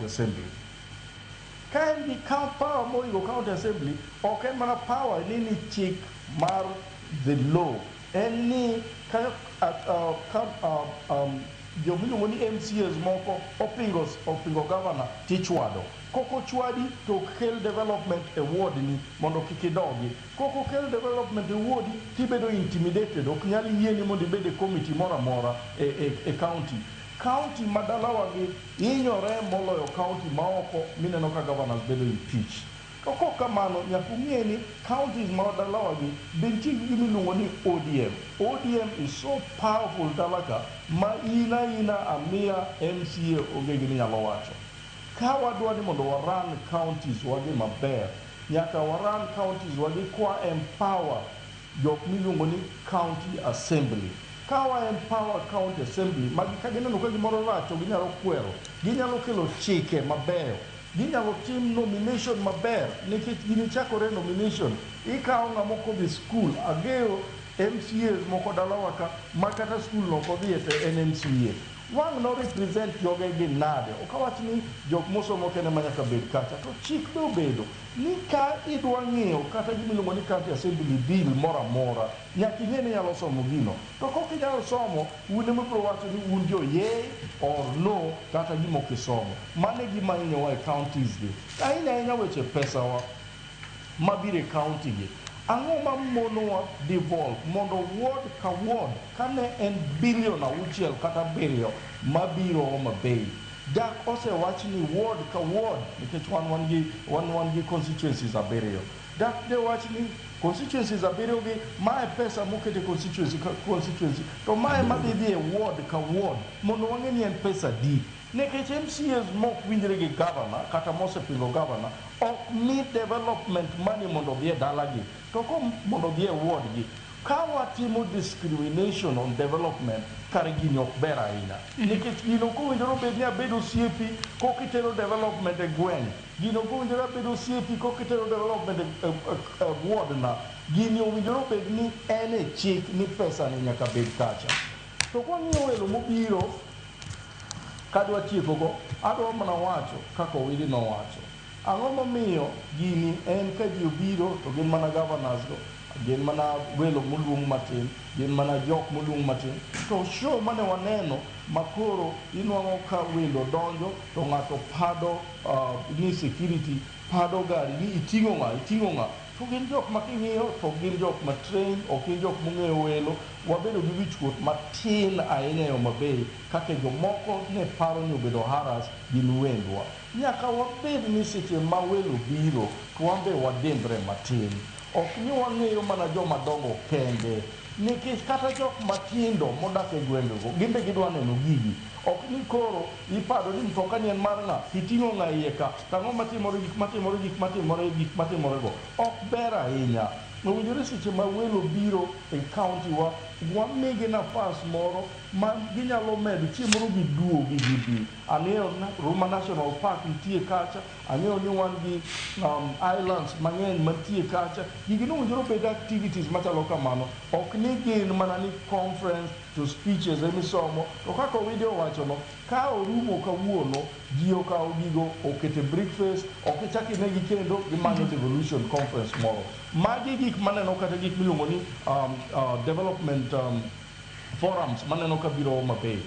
county assembly. Ka en gi power moingo county assembly, ok en mana power ni chik mar the law. En ni ka jomiluongo ni MCAs moko opingo governor tichwado. Kokochwadi to ok kel development e ward ni mondo kik idogi. Kok okel development e wodi tibedo intimidated, ok nyal yieni mondo ibed e committee moro amora e county. County ma dalawagi hinyore moloyo county maoko mineno ka governors bedo impeached. To kok kamano, nyaka ung'e ni counties ma dalawagi be nitie gi gima iluongo ni ODM. ODM is so powerful dalaka ma in aina amiya MCA onge gima inyalo wacho. Ka wadwa ni mondo waran counties wagi maber, nyaka waran counties wagi kwa empower jok miluongo ni county assembly. Ka wa empower county assembly, magi ka gineno ka gimoro rach to ginyalo kwero, ginyalo kelo chike mabeyo, ginyalo tim nomination maber nikech gini chakore nomination. Ikawo ng'ama ok odhi school, ang'eyo MCAs moko dalawa ka ma kata school no ok odhiye to en MCA. Wang' no represent jogegi nade? Ok awach ni jok mosomo kende ma nyaka bed kacha, to chik be obedo ni ka idwa ng'eyo kata gima iluongo ni county assembly bill moro amora, nyaka ing'e ni inyalo somo gino. To kok inyalo somo, un ema ibiro wacho ni un jo yea or no kata gima ok isomo. Mano e gima hinyowa e counties gi. Ahinya ahinya weche pesawa mabiro e county gi. Ang'o ma monowa devolve mondo ward ka ward kane en bilion 6 kata 7 mabiro Homa Bay, dak osewach ni ward ka ward, nikech wan gi constituencies abiriyo, dak de wach ni constituencies abiriyo gi mae pesa moket e constituency ka constituency, to mae madhi dhi e ward ka ward, mondo wang'e ni en pesa di, nikech MCAs mok winjre gi governor kata mosepingo governor ok mi development money mondo odhi e dalagi to ko mondo odhi e ward gi. Ka watimo discrimination on development, kare gini ok ber ahinya, nikech gino ok owinjore obed ni abed osiepi kok itero development e gweng'. Gino ok owinjore abed osiepi kok itero development e ward na. Gini owinjore obed ni en e chik ni pesa ni nyaka bed kacha. To kwang'iyo welo mobiro, kadwa tiekogo, adwa mana wacho kaka Owidi nowacho. Ang'o momiyo gini en ka ji obiro to gin mana governors go, gin mana welo moluong matin, gin mana jok moluong matin, to show mane waneno makoro inwang'o ka welo donjo to ng'ato pado ni security pado gari ni iting'o ng'a, iting'o ng'a, to gin jok ma king'iyo to gin jok ma train, ok gin jok mong'eyo welo. Wabedo gi wichkuot matin ahinya e Homa Bay kaka jomoko ne paro ni obedo harass gin wendwa. Nyaka wabed ni seche ma welo biro to wan be wadimbre matin, ok ni wang'eyo mana joma dongo kende, nikech kata jok matindo modak e gwengego gin be gidwa neno gigi. Ok ni koro ipado ni mtoka ni en mar ng'a, iting'o ng'a iye ka, to ang'o matimore, gik matimore, gik matimore, gik matimore go ok ber ahinya. Owinjore seche ma welo biro e county wa, wamigi nafas moro ma ginyalo medo chieng' moro giduogi gibi. Ang'eyo Ruma National Park nitie kacha, ang'eyo ni wan gi islands mang'eny mantie kacha. Gigi nowinjore obed activities machalo kamano, ok ni gin mana ni conference to speeches emisomo. To kaka Owidi owachono, ka orumo kawuono, ji okawo gigo okete briefcase, ok ichak inegi kendo gimanyo devolution conference moro. Magi gik maneno kata gik miluongo ni development forums maneno ka biro Homa Bay,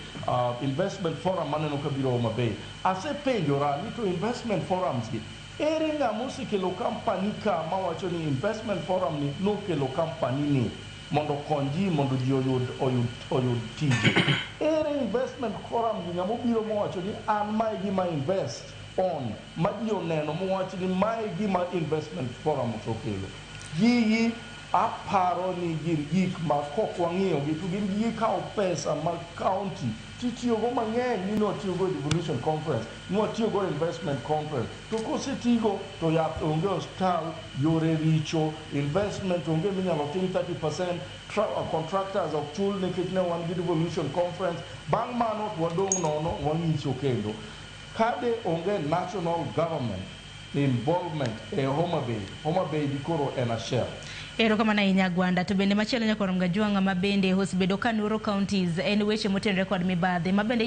investment forum maneno ka biro Homa Bay. Asepenjora ni to investment forums gi, ere ng'ama osekelo company ka mawacho ni investment forum ni nokelo company ni mondo okony ji, mondo ji oyud tije? Ere investment forum gi, ng'ama obiro mowacho ni an mae gima invest on, ma ji oneno mowach ni mae gima investment forum osekelo? Gigi aparo ni gin gik ma kok wang'iyo gi to gin gikawo pesa mag county titiyogo mang'eny, ni nwatiyogo e devolution conference, nwatiyogo e investment conference, to kosetigo to yath onge, osiptal, yore richo, investment onge minyalo tim 30%, contractors ok chul nikech ne wan gi devolution conference. Bang' mano to wadong' nono wang'icho kendo kade onge national government involvement e Homa Bay. Homa Bay dikoro en a shell. Erokamano ahinya, Gwanda. To bende machielo, nyakwar Mgajwang'a, ma bende osebedo ka nuro counties en weche motenore kod mibadhi ma bende